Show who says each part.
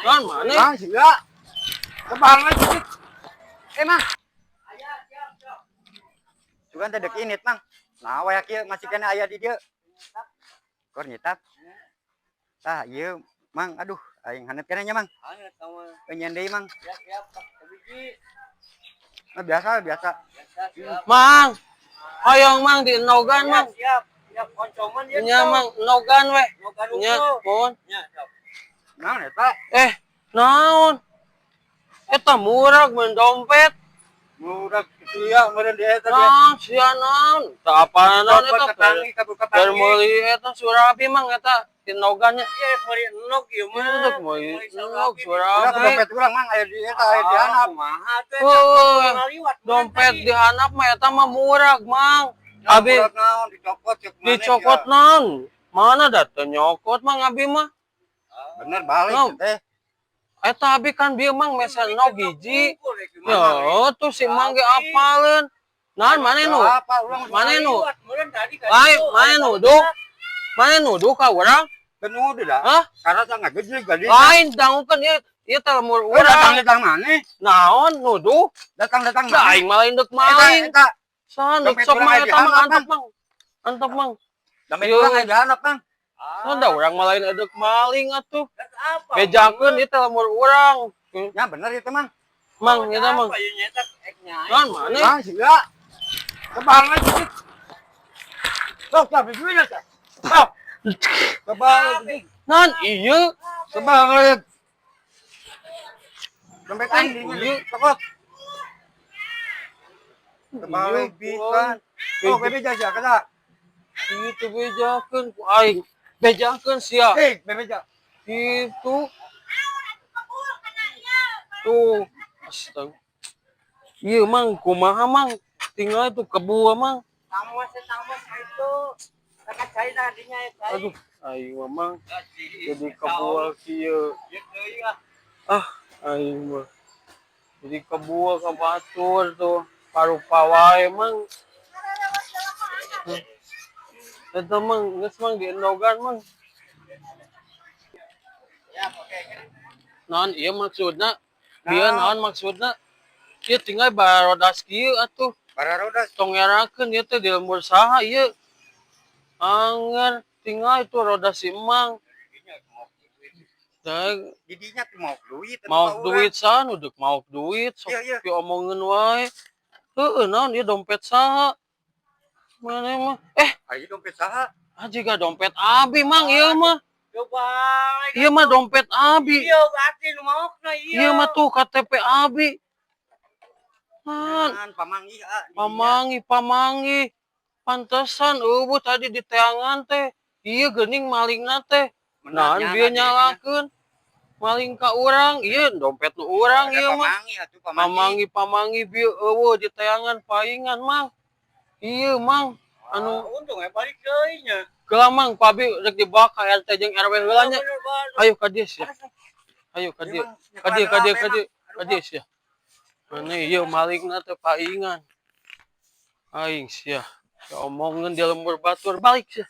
Speaker 1: Naon maneh?
Speaker 2: Mang sia. Kebanget dikit. Eh, Mang. Sugan teh dek init, Mang. Nah, waya kieu masih kena aya di dieu. Kor nyitap. Tah, ieu Mang, aduh, aing haneut keneh nya, Mang.
Speaker 3: Hangat kamu.
Speaker 2: Nyen deui, Mang.
Speaker 3: Siap, siap. Biji.
Speaker 2: Nah, biasa, biasa.
Speaker 3: Biasa, siap.
Speaker 1: Mang. Hoyong, Mang, di enogan, Mang.
Speaker 3: Siap, siap. Koncoman ya.
Speaker 1: Nya, Mang, enogan we.
Speaker 3: Enogan.
Speaker 1: Nya, mohon.
Speaker 3: Nya, siap.
Speaker 2: Naon eta?
Speaker 1: Eh, naon? Eta murag mun dompet.
Speaker 2: Murag sia meureun di eta dia.
Speaker 1: Naon sia naon? Teu apa naon
Speaker 2: Dompet
Speaker 1: eta?
Speaker 2: ketangi, kabur
Speaker 1: Keur
Speaker 2: ketangi.
Speaker 1: meuli eta surabi, Mang, eta tinogan nya.
Speaker 3: Iya, meuli enog ieu mah.
Speaker 1: Ieu dek meuli enog
Speaker 2: Udah
Speaker 1: surabi.
Speaker 2: dompet urang, Mang, aya di eta, aya di handap.
Speaker 3: Kumaha teh?
Speaker 1: Heuh,
Speaker 3: Ngaliwat,
Speaker 1: dompet di handap mah eta mah murag, Mang. Abi
Speaker 2: Murag naon dicokot cek maneh
Speaker 1: dicokot
Speaker 2: sia.
Speaker 1: Naon? Mana da teu nyokot, Mang, abi mah.
Speaker 2: Bener balik
Speaker 1: Naon?
Speaker 2: teh.
Speaker 1: Eta abi kan bieu, Mang, meser nog hiji. Ya, tuh si Mang ge apaleun. Naon maneh nu?
Speaker 2: Apa urang?
Speaker 1: Maneh nu?
Speaker 3: Meureun tadi kan.
Speaker 1: Lain, maneh nuduh? Maneh nuduh ka urang?
Speaker 2: Penuh dah.
Speaker 1: Hah?
Speaker 2: Karena teh ngagejlig gadis.
Speaker 1: Lain dangukeun ieu ieu teh lembur
Speaker 2: Eh, datang
Speaker 1: urang.
Speaker 2: datang maneh?
Speaker 1: Naon nuduh?
Speaker 2: Datang datang
Speaker 1: Da
Speaker 2: maneh?
Speaker 1: aing mah lain deuk
Speaker 2: Eta
Speaker 1: maling.
Speaker 2: eta
Speaker 1: Saha
Speaker 2: Dompet
Speaker 1: sok
Speaker 2: urang
Speaker 1: Mang
Speaker 2: aya di
Speaker 1: eta, Mang,
Speaker 2: handap,
Speaker 1: antep, Mang. Antep, Mang.
Speaker 2: Dompet
Speaker 1: Ieu.
Speaker 2: urang aya di handap, Mang.
Speaker 1: Nah, da urang mah lain edek maling atuh.
Speaker 3: Apa?
Speaker 1: Bejakeun ieu teh lembur urang.
Speaker 2: Ya bener itu, Mang.
Speaker 1: Mang, eta, Mang.
Speaker 3: Apa ieu nyeta ek nyai?
Speaker 1: Naon maneh?
Speaker 2: Mang sia. Kebanget dikit. Sok tapi duit teh. Sok. Kebanget.
Speaker 1: Naon ieu?
Speaker 2: Kebanget. Dompet aing di
Speaker 1: Ieu.
Speaker 2: cokot. Kebalik pisan. Oh, bebeja sia kada.
Speaker 1: Ieu teh bejakeun ku aing. Bejakeun sia.
Speaker 2: Eh, bebeja.
Speaker 1: Gitu. Tuh. Astaga. Iya, Mang, kumaha, Mang? Tinggal itu kebua, Mang.
Speaker 3: Tamas tamas itu. Kakak cai tadinya ya cai.
Speaker 1: Aduh, aing mah, Mang, jadi kebua kieu.
Speaker 3: Ieu teuing ah.
Speaker 1: Ah, aing mah. Jadi kebua ka batur tuh. Parupa wae, Mang. Eta, Mang, geus, Mang, diendogan, Mang.
Speaker 3: Ya, oke.
Speaker 1: Naon ieu maksudna? Bieu naon maksudna? Ieu tinggal barodas kieu atuh.
Speaker 2: Bararodas.
Speaker 1: Tong ngerakeun ieu teh di lembur saha ieu? Anger tinggal itu roda si Emang. Da
Speaker 2: Didinya tuh mau duit atuh
Speaker 1: mau
Speaker 2: ka urang.
Speaker 1: Duit saha nu deuk mau duit sok
Speaker 2: Iya.
Speaker 1: diomongeun wae. Heueuh, naon ieu dompet saha? Maneh mah eh
Speaker 2: Ayo dompet saha?
Speaker 1: Ah, jiga dompet abi, Mang, ieu mah.
Speaker 3: Coba.
Speaker 1: Ieu mah dompet abi.
Speaker 3: Iya, berarti nu maokna ieu.
Speaker 1: Ieu mah tuh KTP abi. Nah,
Speaker 2: Jangan pamanggih ah. Didinya.
Speaker 1: Pamangi, pamangi. Pantesan euweuh tadi di teangan teh. Ieu geuning malingna teh. Nah,
Speaker 2: Menang
Speaker 1: bieu
Speaker 2: nya
Speaker 1: nyalakeun. Maling ka urang, ieu dompet nu urang
Speaker 2: Ada
Speaker 1: ieu mah.
Speaker 2: pamanggih atuh pamanggih.
Speaker 1: Pamangi, pamangi bieu euweuh di teangan paingan, Mang. Ieu, Mang, anu
Speaker 3: Untung ya balik deui nya.
Speaker 1: Geula, Mang, ku abi rek dibawa ka RT jeung RW heula nya. Ayo ka dieu sia. Ayo ka dieu. Ka dieu, ka dieu, ka dieu. Ka dieu sia. Mana ieu malingna teh paingan. Aing sia. Diomongeun di lembur batur balik sia.